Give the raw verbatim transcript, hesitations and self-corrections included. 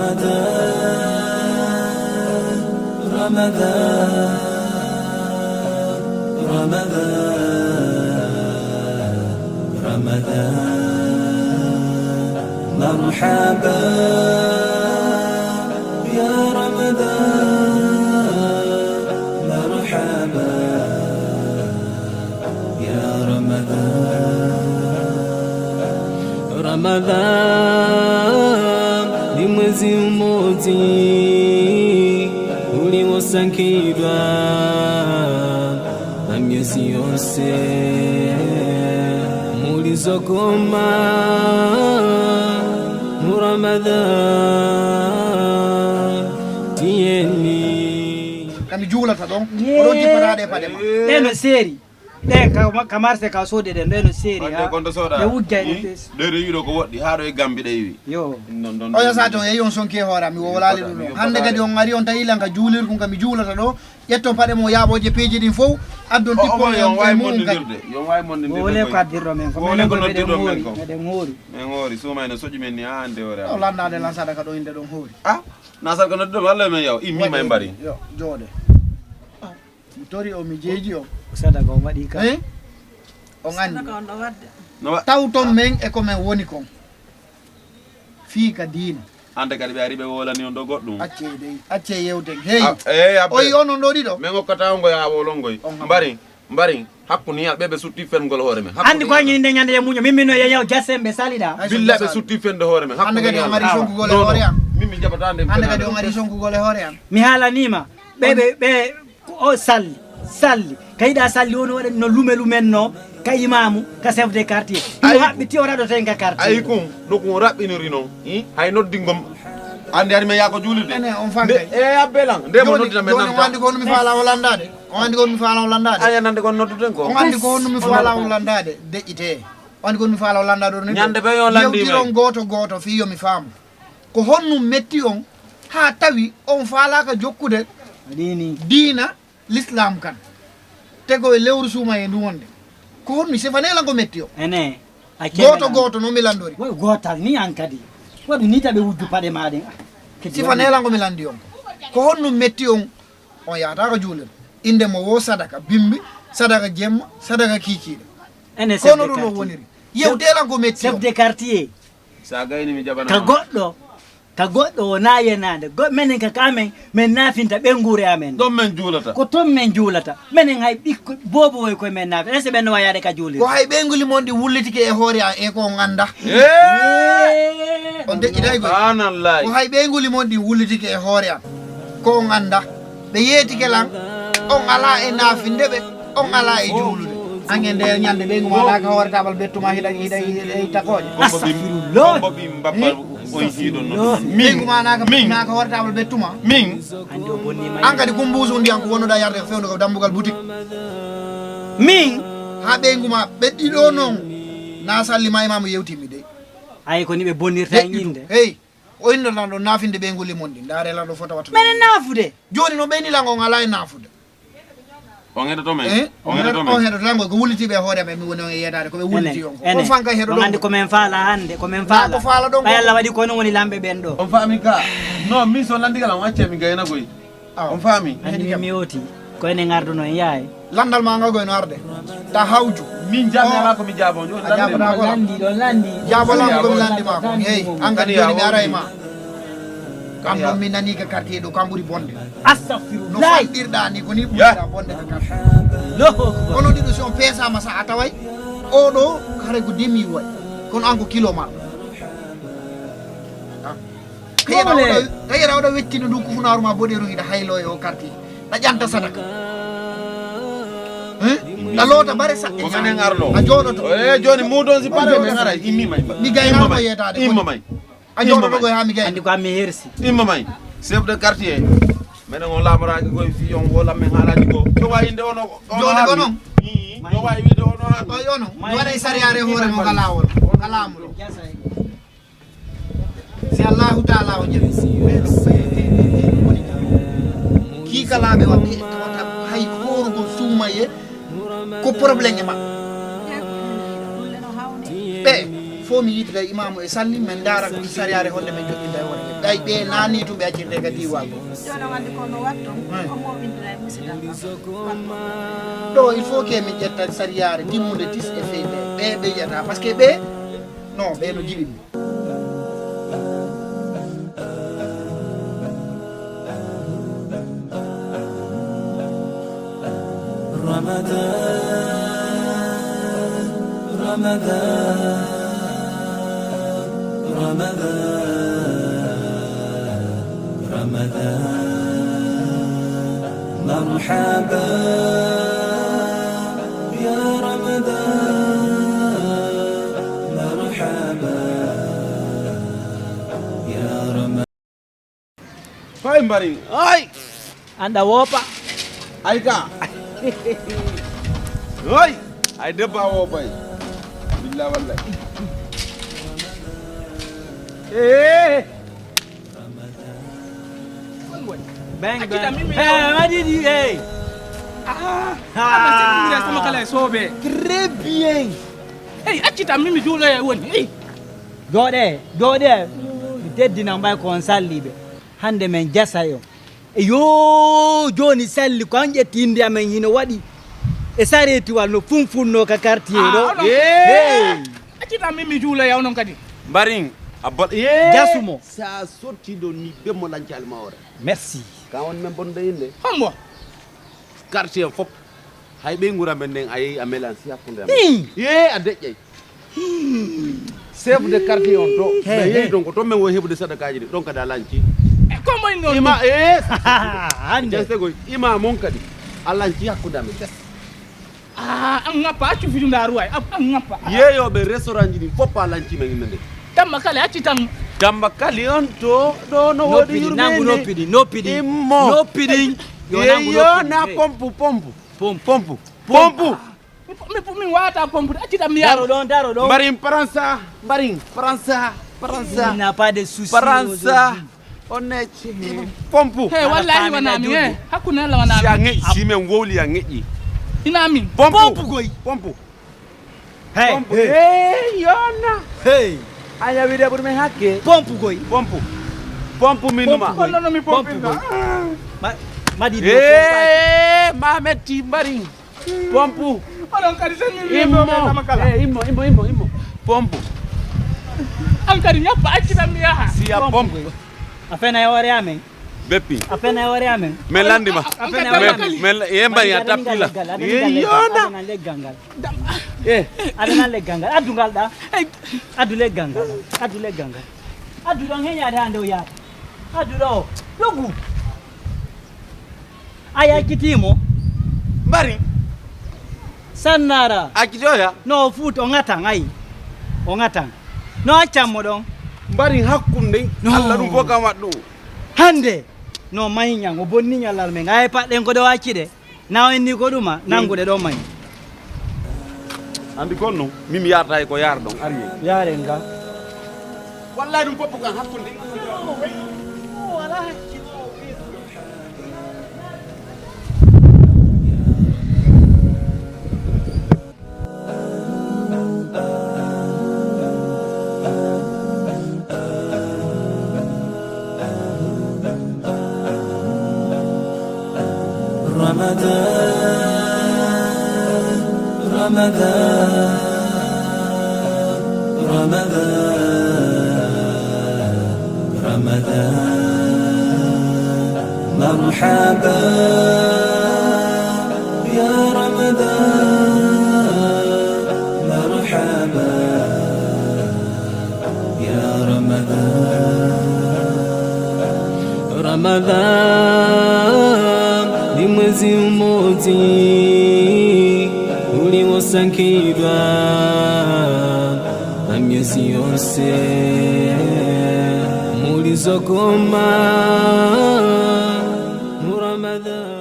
رمضان، رمضان، رمضان، مرحبا يا رمضان، مرحبا يا رمضان. Ramadhan ni mwezi mmoja uliosangidwa na miezi yonse mulizokoma mu Ramadhan tiyeni. Kami juulata ɗon. Oɗon jippata ɗe paɗe ma. Ɗe no seeri. Ɗe ka, ka marché ka soodi ɗen, ɗe no seeri. Wadde ha kon to soda. Ɗe wujja e ɗe pes. Ɗe ɗo yiɗo ko woɗɗi, ha ɗo e Gambi ɗe iwi. Yo. Non, non, oya sa to yeyi on sonki e hoore am, mi wowlaali ɗum ɗon. Hannde kadi on ari on tawi lan ka juulirkun ka mi juulata ɗo. Ƴetton paɗe mo yaaɓooje peeji ɗin fow, addon tippon e mu'un kadi. Yo wawi mondidirde. Wowle ko addirɗo men, ko menen ko meɗen hoori, meɗen hoori. Men hoori, suuma ene soƴi men ni ha hannde hoore. O landaade lan sadaka ɗo inde ɗon hoori. Ah, na sadaka nodduɗo Allah men yaw, immi ma e mbari. Yo, jooɗe. Mi tori o, mi jeeji o. Sadaka o waɗi ka. Eh? On anndi. Sadaka on ɗo waɗde. No wa- Tawton men e ko men woni kon. Fii ka diina. Hannde kadi ɓe ari ɓe wolani on ɗo goɗɗum. Accee dey, accee yewten. Hey. Ah, eh, abbe. O yi onon ɗo ɗiɗo. Men okkata on ngoy ha wolon ngoy. On haba. Mbari, mbari. Hakku ni ɓe ɓe sutti fengol hoore men. Hakku anndi ni ko anndi nde ñande ye muño. Min min no yeñaw jasen ɓe salida. Ay, so billa ɓe jasal. Sutti fende hoore men. Hakku ni kadi on ari sonkugol e hoore am. Min mi jaɓata nde. Hannde kadi on ari sonkugol e hoore am. Mi haalaniima. Ɓe, ɓe, ɓe, ko o salli, salli. Ka yiɗa salli, woni waɗa no lume lumen no, ka imaamu, ka chef de quartier. Himo haɓɓiti o raɗoto en ka quartier. Ayi kum, no ko raɓɓinori non. Hmm? Hay noddingol, ande ari men yaako juulirde. Ene, on fan kay. E abbe lan, nde mo noddita men nanta. On andi ko honno mi faala o landaade? On andi ko honno mi faala o landaade? Aya nande ko nodduten ko. On andi ko honno mi faala o landaade? Deƴƴite. On andi ko honno mi faala o landaade ɗo ni? Ñande ɓe yo landi men. Yewtiron gooto gooto fii yo mi faamu. Ko honɗum metti on haa tawi on faalaaka jokkude diina Lislaam kan? Te ko e lewru suumayee ndu wonde. Ko honɗum, sifanee lan ko metti on? Ene, a gooto gooto no mi landori. Wo gootal ni an kadi. Waɗu ni taɓe wujju paɗe maa ɗen. Ah, kadi sifanee lan ko mi landi on. Ko honɗum metti on? On yahata ko juulirde. Innde mo wo sadaka bimbi, sadaka jemma, sadaka kiikiiɗe. Ene kono ɗum no woniri. Yewtee lan ko metti on. Chef de quartier. Sa gayni mi jaɓana ka goɗɗo, ka goɗɗo wona yenaande. Go-, menen ka, ka amen, men naafinta ɓeynguure amen. Ɗon men juulata. Ko ton men juulata. Menen hay ɓikko, boobo woy koye men naafi. Ese ɓen no wayaade ka juulirde. Ko hay ɓeyngu limon ɗi wullitike e hoore an e ko on annda. Eh! On deƴƴitay koy. Subhanallah. Ko hay ɓeyngu limon ɗi wullitike e hoore an. Ko on annda. Ɓe yeetike lan, on alaa e naafinde ɓe, on alaa e juulude. An e nde ñande ɓeyngu ma naaka hoore tabal bettuma hiɗa, hiɗa, hiɗa, hiɗa takooje. Astagfirullah. Kombo ɓi mbabba on hiɗo no. Min. Ɓeyngu ma naaka, min. Naaka hoore tabal bettuma. Min. An kadi kumbuusu ndiyan ko wonnoɗa yarde ko fewndo ko dambugal boutique. Min. Ha ɓeyngu ma ɓe ɗiɗo non. Na salli ma e ma mo yewtimi de. Ay ko ni ɓe bonnirta e innde. Hey. O inndanɗaa ɗo naafinde ɓeyngu limon ɗi. Ndaaree lan ɗo fota wattude. Menen naafude. Jooni no ɓeyni lan on alaa e naafude. On heɗoto men? Eh? On heɗoto men? On heɗoto lan ko wullitiiɓe e hoore men, mi woni on e yeetaade ko ɓe wulliti on ko. Ene, ene. On fan kay heɗo ɗon. On anndi ko men faala hannde, ko men faala. Ko faala ɗon. Ɓay Allah waɗi ko non woni lamɓe ɓen ɗo. On faami ka? Non, min so landi kala on accee mi gayna koy. Awa. On faami? Anndi min mi yooti. Ko enen ngarduno en yaay. Lanndal maa ngal koy no arde. Ta hawju. Min jaami alaa ko mi jaaboo. Jooni a jaabata ko landi, ɗon landi. Jaabo lan ko mi landi ma ko. Hey, an kadi jooni mi aray ma. Kam ɗon mi nani ka quartier ɗo, kam ɓuri bonde. Astagfirullah. No fanɗirɗaa ni ko ni ɓurɗaa bonde ka quartier. Allahu akbar. Kono ɗiɗo si on peesaama sa a taway. O ɗo hare ko demi waɗi. Kono an ko kilo ma. Kayra oɗo, kayra oɗo wettino ndu kufunaaru ma boɗeeru hiɗa haylo e o quartier. Ɗa ƴanta sadaka. Hein? Ɗa loota bare saɗɗe. Ko menen arno. A jooɗoto. Eh, jooni muudon si pare men ara immi may. Mi gaynaama yeetaade. Imma may. A jooɗoto koy haa mi gayna. Anndi ko ammi hersi. Imma may. Chef de quartier. Menen on laamoraaki koy fii on woolan men haalaaji ko. Yo wayi nde ono. Jooni ko non. Yo wayi wiide ono haa. Oy ono. Mi waɗay sariyaare hoore mo ka laawol. Ka laamu ɗo. Si Allahu taala o jaɓi. Kiikalaaɓe waɗi e tawata hay koorugol suumayee ko problème e maɓɓe. Ɓe fof mi yiɗida e imaamu e salli, men ndaara ko sariyaare honde men joɗɗinda e hoore ɓe. Ay, ɓe naani tum ɓe accirte ka diiwal ko. Joɗo andi ko no watto, ko mo windira e musidal. Ɗo il faut que min ƴetta sariyaare timmunde tis e feyde. Ɓe ɓe yiyata, parce que ɓe, non, ɓe no jiɓi ɗum. رمضان، رمضان، رمضان، رمضان. مرحبا يا رمضان، مرحبا يا رمضان. Fay mbari. Ay! Anda wopa. Ay ka. Ay! Ay debba wopa. Billa wallahi. Eh! Bang, bang. Hey, madidi, hey. Ah, ah, sama kala sobe. Très bien. Hey, accita mimi juulo e woni. Hey. Jooɗe, jooɗe. Mi teddina mbay ko on salliɓe. Hande men jasa yo. E yo, jooni salli ko an ƴetti inde amen hino waɗi. E sareetiwal no funfunno ka quartier ɗo. Ah, onon. Hey. Accita mimi juulo e onon kadi. Mbarin, a bol-, yee. Jasumo. Sa sotti ɗo ni bemmo lancal ma ore. Merci. Ka on men bonde inde. Hombo? Quartier fof. Hay ɓe ngura men nden a yehi a melan si hakkunde amen. Hmm. Yee, a deƴƴay. Chef de quartier on to, he, ɓe yehi he. Ɗon ko toon men wowi heɓude sadakaaji ɗi, ɗon kadi a lanci. E ko moy noon? Ima, ɗum? Eh, hannde. Jeste koy, ima mon kadi, a lanci hakkunde amen. Ah, an ngappa, accu fijundaaru waay, an, an ngappa. Yeeyooɓe restaurant ji ɗin fof a lanci men innde nde. Tamba Kali, acci tan. Tamba Kali on to, ɗo no woodi yurmeende. Noppi ɗin, nangu noppi ɗin, noppi ɗin. Immo. Noppi ɗin. Yo nangu noppi ɗin. Yeeyo na pompu, pompu. Pompu. Pompu. Pompu. Mi, mi, mi wawata pompude, accitam mi yaaro. Daro ɗon, daro ɗon. Mbarin Faransa, mbarin Faransa, Faransa. Il n'a pas de souci Faransa. Aujourd'hui. On est pompu. He, wallahi wonami, he. Hakkunde Allah wonami. Si a ŋeƴ, si men wowli a ŋeƴi. Ina min. Pompu. Pompu koy. Pompu. Hey. Pompu. Hey. Hey, yonna. Hey. A yawide ɓuri men hakke. Pompu koy. Pompu. Pompu min numa. Pompu koy. Kono no mi pompu koy. Ma, madi. Eh, ma metti mbarin. Pompu. Onon kadi sen ni wiye ɗo ɓe kama kala. Eh, immo, immo, immo, immo. Pompu. An kadi ñappa accitan mi yaha. Siya pompu. A fena e hoore amen. Beppi. A fena e hoore amen. Men landi ma. A fena e hoore amen. Men, men, yemba ya tapila. Yona. Adana leggal ngal. Eh. Adana leggal ngal. Addu ngal ɗa. Addu leggal ngal. Addu leggal ngal. Addu ɗon heñaade haa nde o yaata. Addu ɗo. Dogu. A yakkitiimo. Mbari. Sannara. Accitoya. No o fuut o ŋatan, ayi. O ŋatan. No accan mo ɗon. Mbari hakkunde. No. Allah ɗum fof kam waɗɗo. Hannde. No mahi ñan, o bonni ñallal men. Ay paɗɗen ko ɗo acci de. Na o inni ko ɗuma, nanngude ɗo mahi. Andi kon non, min mi yaarata e ko yaar ɗon, ari en. Yaaren ga. Wallahi ɗum poppu kan hakkunde. رمضان، رمضان، رمضان، رمضان. مرحبا يا رمضان، مرحبا يا رمضان. Ramadan ni mwezi umodzi uliwosangidwa na myezi yonse mulizokoma mu Ramadan.